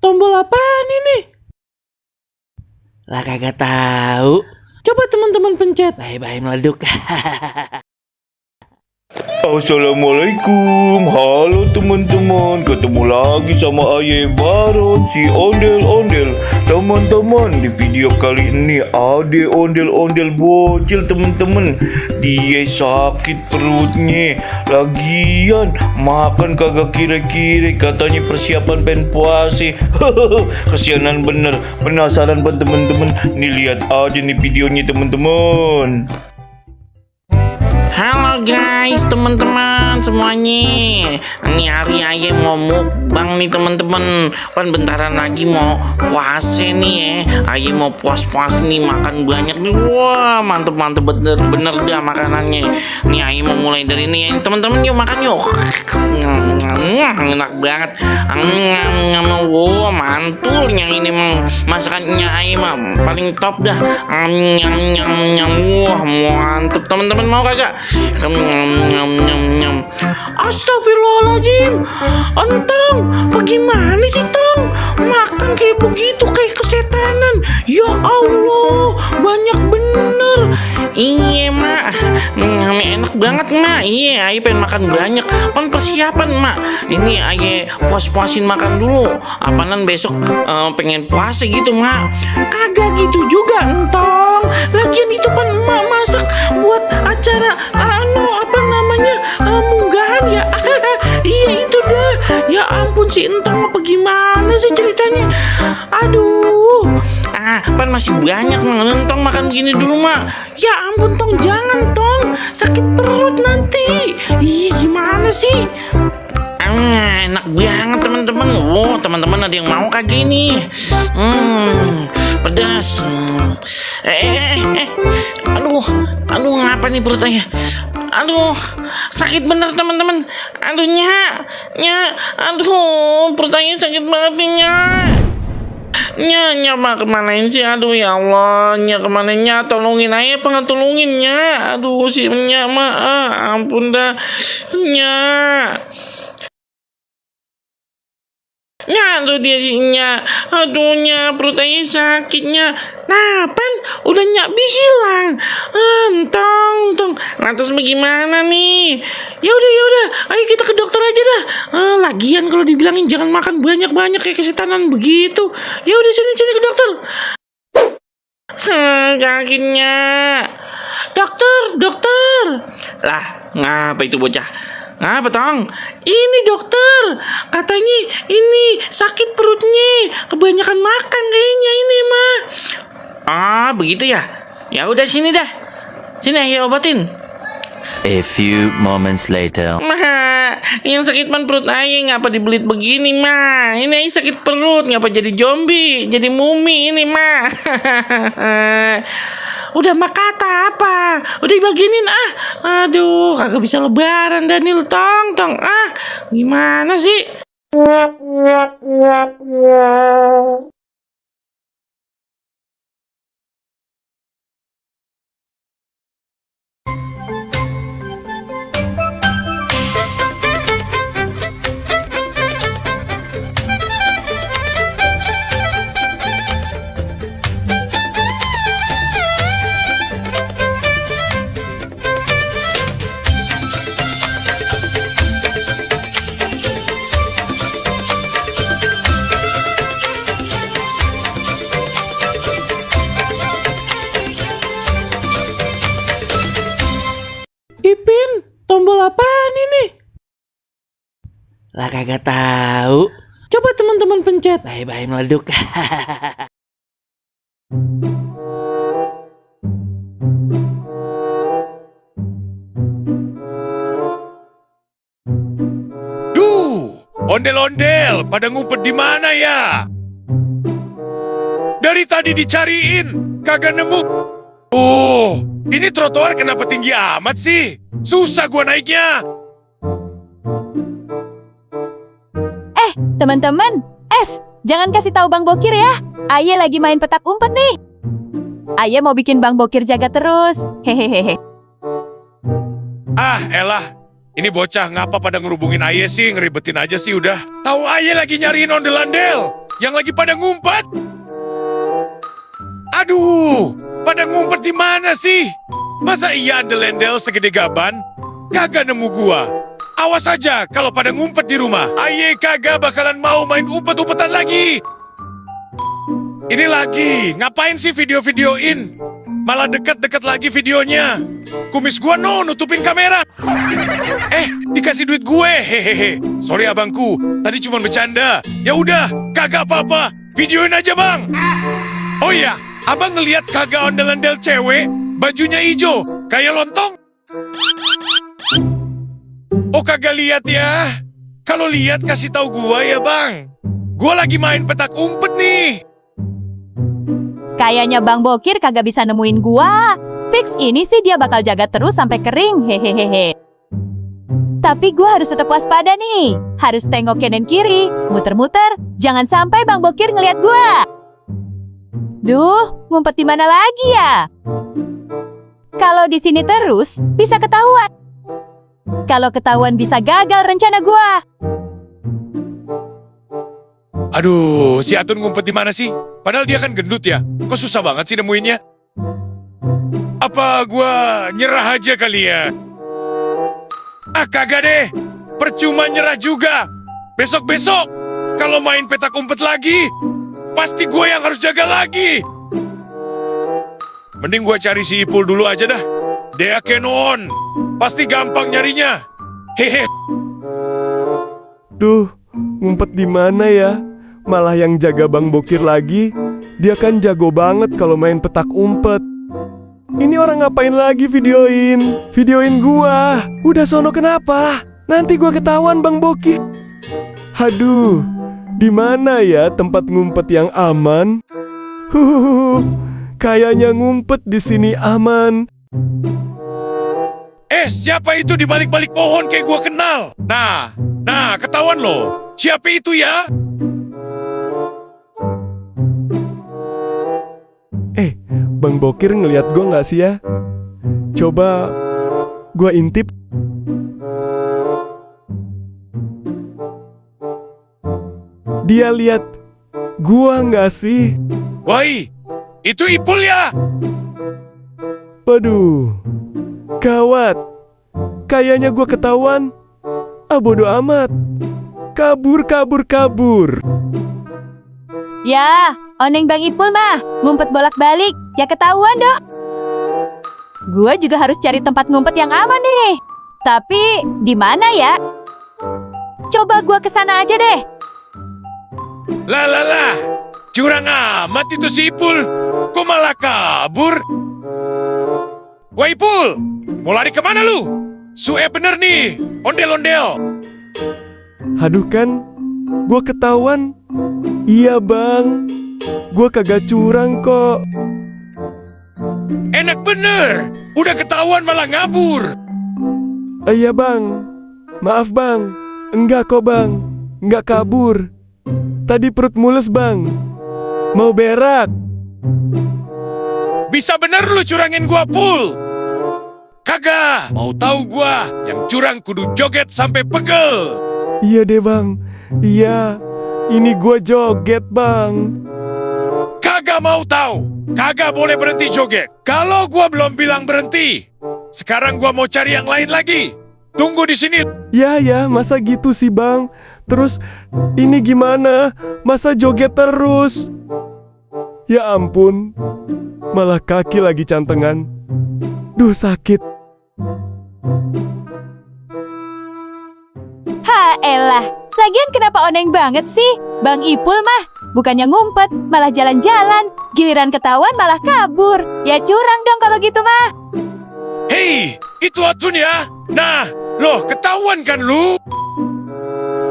tombol apaan ini? Lah kagak tahu. Coba teman-teman pencet. Bye-bye meleduk. Assalamualaikum, halo teman-teman. Ketemu lagi sama Aye Baron si ondel-ondel. Teman-teman, di video kali ini ada ondel-ondel bocil teman-teman. Dia sakit perutnya. Lagian makan kagak kira-kira, katanya persiapan pengen puasa. Kesianan bener. Penasaran ban teman-teman? Nih lihat aja nih videonya teman-teman. Halo guys, teman-teman semuanya. Ini hari Aye mau mukbang nih teman-teman. Kan bentaran lagi mau puasa nih Aye mau puas-puas nih, makan banyak nih. Wah, mantep-mantep bener dah makanannya. Nih Aye mau mulai dari ini ya. Teman-teman yuk makan yuk. Enak banget. Wah, mantul yang ini masakannya Aye mah paling top dah. Wah, mantep teman-teman, mau kagak? Astagfirullahaladzim, Entong, bagaimana sih Tong? Makan kayak begitu, kayak kesetanan. Ya Allah, banyak bener. Iya mak, enak banget mak. Iya, Aye pengen makan banyak. Kan persiapan mak. Ini Aye puas-puasin makan dulu. Apaanan besok pengen puasa gitu mak. Kagak gitu juga Entong. Lagian itu kan emak masak buat acara munggahan ya. Iya itu dah. Ya ampun si Entong, apa gimana sih ceritanya? Aduh. Pan masih banyak Entong makan begini dulu mak. Ya ampun Tong, jangan Tong, sakit perut nanti. Ih gimana sih? Enak banget teman-teman. Oh teman-teman, ada yang mau kagak ini? Pedas. Aduh ngapa nih perut saya? Aduh, sakit bener teman-teman. Aduh aduh perut saya sakit banget nih Nya mak kemanain sih? Aduh ya Allah, Nya kemana Nya? Tolongin aja, tolongin Nya. Aduh si Nya mak, ampun dah Nya. Aduh dia sih Nya. Aduh Nya, perut aja sakitnya. Nah Pan, udah Nya hilang. Entong. Nah terus bagaimana nih? Ya udah, ayo kita ke dokter aja dah. Lagian kalau dibilangin jangan makan banyak-banyak kayak kesetanan begitu. Ya udah sini ke dokter. Sakitnya. Dokter. Lah, ngapa itu bocah? Ngapa Tong? Ini dokter, katanya ini sakit perutnya, kebanyakan makan kayaknya ini mah. Begitu ya? Ya udah sini dah. Sini ayo obatin. A few moments later. Yang sakit man perut Aye, ngapa dibelit begini mah? Ini Aye sakit perut, ngapa jadi zombie, jadi mumi ini mah? Udah mak kata apa? Udah dibaginin Aduh, kagak bisa lebaran Daniel Tong. Gimana sih? Ipin, tombol apaan ini? Lah kagak tahu. Coba teman-teman pencet. Bye-bye meleduk. Ondel-ondel, pada ngumpet di mana ya? Dari tadi dicariin, kagak nemu. Oh, ini trotoar kenapa tinggi amat sih? Susah gua naiknya. Teman-teman, jangan kasih tahu Bang Bokir ya. Aye lagi main petak umpet nih. Aye mau bikin Bang Bokir jaga terus. Hehehe. Elah. Ini bocah ngapa pada ngerubungin Aye sih, ngeribetin aja sih udah. Tahu Aye lagi nyariin ondel-ondel. yang lagi pada ngumpet. Aduh, pada ngumpet di mana sih? Masa iya ondel-ondel segede gaban? Kagak nemu gua. Awas aja kalau pada ngumpet di rumah. Aye kagak bakalan mau main umpet-umpetan lagi. Ini lagi, ngapain sih video-videoin? Malah deket-deket lagi videonya. Kumis gua nutupin kamera. Dikasih duit gue, hehehe. Sorry abangku, tadi cuma bercanda. Ya udah, kagak apa-apa. Videoin aja bang. Oh iya, abang ngeliat kagak ondel-ondel cewek, bajunya hijau, kayak lontong? Oh kagak lihat ya? Kalau lihat kasih tahu gua ya bang. Gua lagi main petak umpet nih. Kayaknya Bang Bokir kagak bisa nemuin gua. Fix ini sih dia bakal jaga terus sampai kering, hehehe. Tapi gua harus tetap waspada nih. Harus tengok kanan kiri, muter-muter. Jangan sampai Bang Bokir ngeliat gua. Duh, ngumpet di mana lagi ya? Kalau di sini terus, bisa ketahuan. Kalau ketahuan bisa gagal rencana gua. Aduh, si Atun ngumpet di mana sih? Padahal dia kan gendut ya. Kok susah banget sih nemuinnya? Apa gua nyerah aja kali ya? Ah, kagak deh. Percuma nyerah juga. Besok-besok, kalau main petak umpet lagi, pasti gue yang harus jaga lagi. Mending gue cari si Ipul dulu aja dah. Dia kenon. Pasti gampang nyarinya. Hehe. Duh, ngumpet di mana ya? Malah yang jaga Bang Bokir lagi. Dia kan jago banget kalau main petak umpet. Ini orang ngapain lagi videoin? Videoin gua. Udah sono kenapa? Nanti gua ketahuan Bang Bokir. Aduh, di mana ya tempat ngumpet yang aman? Kayaknya ngumpet di sini aman. Siapa itu di balik-balik pohon kayak gua kenal? Nah, ketahuan loh. Siapa itu ya? Bang Bokir ngeliat gua nggak sih ya? Coba gua intip. Dia lihat gua nggak sih? Woi, itu Ipul ya? Waduh, gawat. Kayaknya gua ketahuan. Bodo amat. Kabur. Ya, oneng Bang Ipul mah, ngumpet bolak-balik, ya ketahuan doh. Gua juga harus cari tempat ngumpet yang aman nih. Tapi, di mana ya? Coba gua kesana aja deh. Lah, curang amat itu si Ipul. Kok malah kabur? Wah Ipul, mau lari kemana lu? Sue bener nih, ondel-ondel. Aduh kan, gua ketahuan. Iya bang, gua kagak curang kok. Enak bener, udah ketahuan malah ngabur. Iya bang, maaf bang. Enggak kok bang, enggak kabur. Tadi perut mules bang, mau berak. Bisa bener lu curangin gua Pul. Kagak, mau tahu gua yang curang kudu joget sampai pegel. Iya deh bang, iya. Ini gua joget bang. Kagak mau tahu, kagak boleh berhenti joget. Kalau gua belum bilang berhenti, sekarang gua mau cari yang lain lagi. Tunggu di sini. Ya, masa gitu sih bang? Terus ini gimana? Masa joget terus? Ya ampun, malah kaki lagi cantengan. Duh sakit. Haelah, lagian kenapa oneng banget sih? Bang Ipul mah, bukannya ngumpet, malah jalan-jalan. Giliran ketahuan malah kabur. Ya curang dong kalau gitu mah. Hei, itu Atun ya? Nah, loh ketahuan kan lu?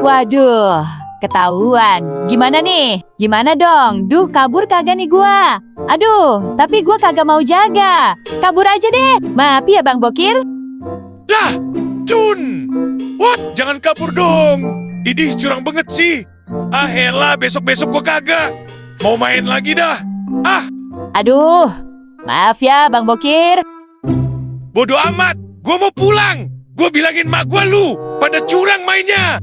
Waduh, ketahuan. Gimana nih? Gimana dong? Duh, kabur kagak nih gua? Aduh, tapi gua kagak mau jaga. Kabur aja deh. Maaf ya Bang Bokir. Lah, Tun! Wah, jangan kabur dong. Idih, curang banget sih. Ah, elah, besok-besok gua kagak. Mau main lagi dah. Ah, Aduh, maaf ya Bang Bokir. bodo amat. Gua mau pulang. Gua bilangin mak gua lu pada curang mainnya.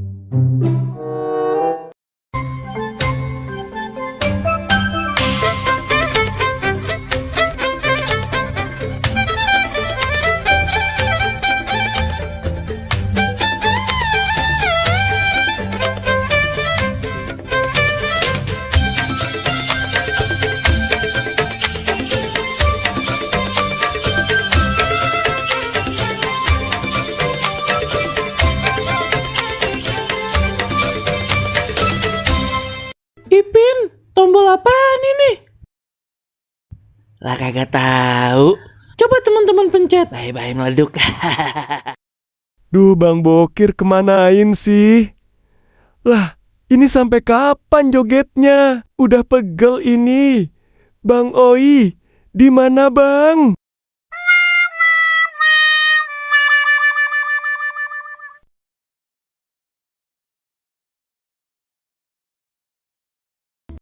Ipin, tombol apaan ini? Lah kagak tahu. Coba teman-teman pencet. Bye-bye meleduk. Duh, Bang Bokir kemanain sih? Lah, ini sampai kapan jogetnya? Udah pegel ini. Bang Oi, di mana Bang?